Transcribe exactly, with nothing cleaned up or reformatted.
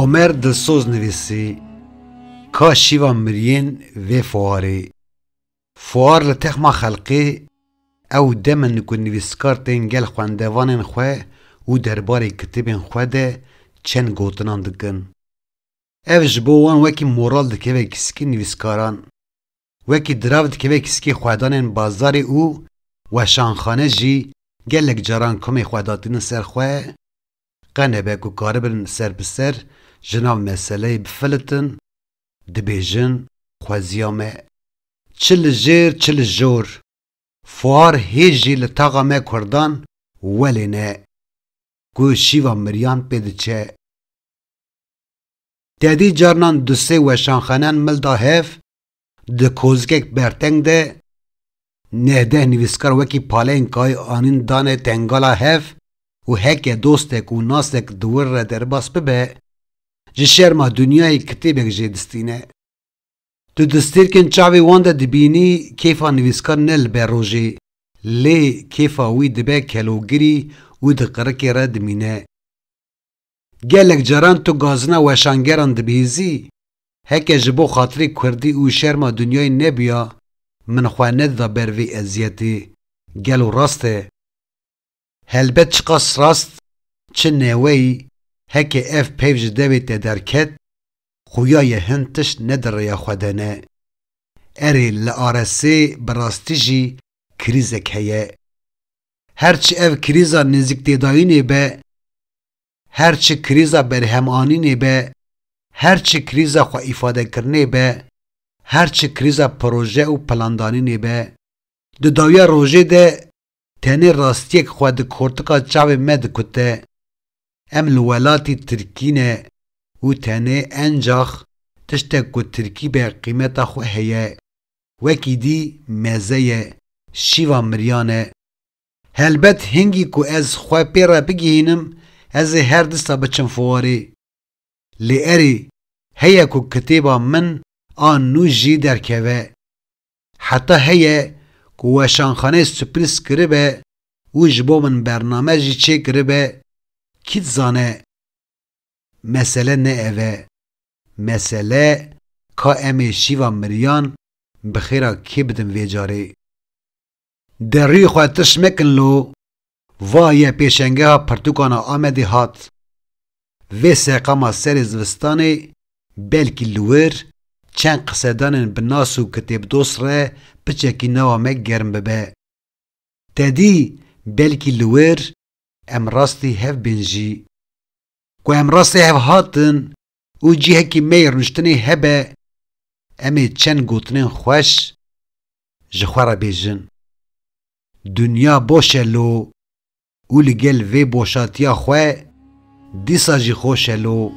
Omer Dilsoz nivîsî, Ka şîva miriyên vê fuarê. Fuar li texma xelkê ew dem in ku nivîskar tên gel xwendevanên xwe û derbarê kitêbên xwe de çend gotinan dikin. Ev ji bo wan wekî moral dikeve kîskî nivîskaran. Wekî dirav dikeve kîskî xwedanên bazarê û weşanxane jî gelek caran komê xwe datînin ser xwe, qe nebe ku karibin ser bi ser ji nav meseleyê bifilitin, dibêjin, xweziya me, çi li jêr, çi li jor, fuar hê jî li taxa me kurdan welê ne, ku şîva miriyan pê diçe. Te dî carnan du sê weşanxanen mil da hev, di kozikek berteng de, neh deh nivîskar wekî paleyên kayî anîn dane tengala hev û heke dostek û nasek di wir re derbas bibe, ji şerma dinyayê kitêbek jê distîne. Tu di stêrkên çavê wan de dibînî kêfa nivîskar ne li ber rojê, lê kêfa wî dibe kelogirî û di qirikê re dimîne. Gelek caran tu gazina weşangeran dibihîzî, heke ji bo xatirê kurdî û şerma dinyayê nebiya, min xwe nedida ber vê eziyetê. Gelo rast e? Helbet çiqas rast, çi neweyî, heke ev peyv ji devê te derket, xuya ye hin tişt ne di rêya xwe de ne. Erê, li Aresê bi rastî jî krîzek heye. Her çi ev krîza nêzîktêdayînê be, her çi krîza berhemanînê be, her çi krîza xwe îfadekirinê be, her çi krîza proje û plandanînê be, di dawiya rojê de tenê rastiyek xwe di kortika çavê me dikute. Em li welatî Tirkî ne û tenê encax tiştek ku Tirkî be qîmeta xwe heye. Wekî dî meze ye, şîva miriyan e. Helbet hingî ku ez xwe pê re bigihînim, ez ê her disa biçim fuarê. Lê erê, heye ku kitêba min a nû jî derkeve. Heta heye ku weşanxaneyê surprîz kiribe û ji bo min bername jî çêkiribe, kî dizane? Mesele ne ev e. Mesele ka em ê şîva miriyan bi xêra kê bidin vê carê. Derûyê xwe tişt mekin lo, va ye pêşengeha pirtûkana Amedê hat. Vê seqama serê zivistanê belkî li wir çend qisedanên bi nas û kitêbdost re piçekî nava me germ bibe. Te dî, belkî li wir em rastî hev bên jî. Ku em rastî hev hatin û cihekî me yê rûniştinê hebe, em ê çend gotinên xweş ji xwe re bêjin. Dinya boş e lo û li gel vê boşatiya xwe dîsa jî xweş e lo.